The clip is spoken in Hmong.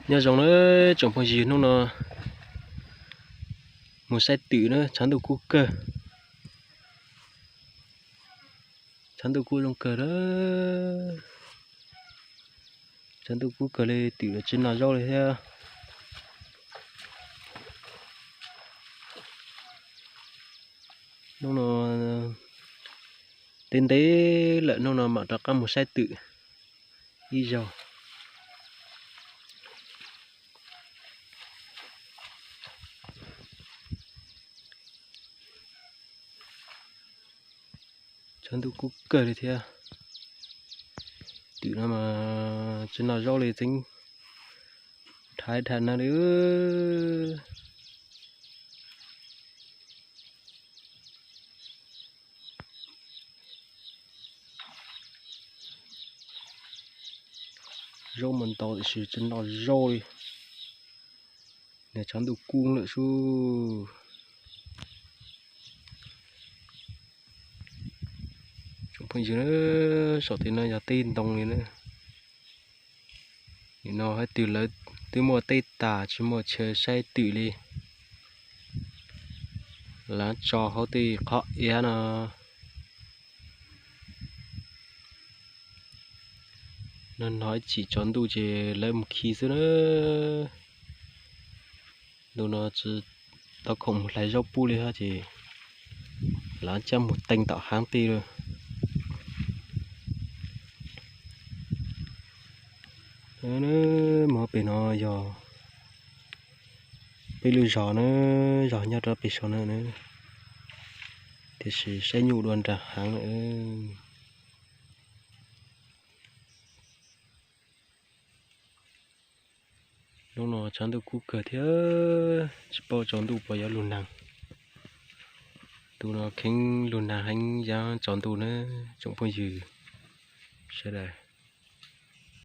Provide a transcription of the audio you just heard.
Nyob zoo na tsoom phooj ywg, hnub no mus saib twm na, tshav ntuj kub kawg. Tshav ntuj kub zoo kawg na. Tshav ntuj kub kawg li, twm los tsis noj zaub li thiab. Hnub no teb ntev lawm, hnub no mam rov qab mus saib twm ib zaug. Tshav ntuj kub kawg li thiab. Twm no mas tsis noj zaub li, txeeb dhau dhau na li. Zaub mas ntau tiam sis tsis noj zaub li. Niag tshav ntuj kub lawm sub. Tsoom phooj ywg, saum tej no yog teb ntoo li na. Nim no hais tias lawv twb muaj teb tas, tsis muaj chaw saib twm li. Lawv tso hauv tej qhov iab no. No no ib chim tsaus ntuj ces lawv mus khi xwb na. Ntu no tsis tau khoom mus hlais zaub pub li thiab ces lawv coj mus teem tom haav tej lawm. Mus pem no yog peb lub zos na, zos nyob rau pem saum no na, tiam sis saib nyuj dua nram haav na. Hnub no tshav ntuj kub kawg thiab, tsis paub tsaus ntuj puas yuav lug nag. Ntu no kheev lug nag heev, yav tsaus ntuj na tsoom phooj ywg sawv daws.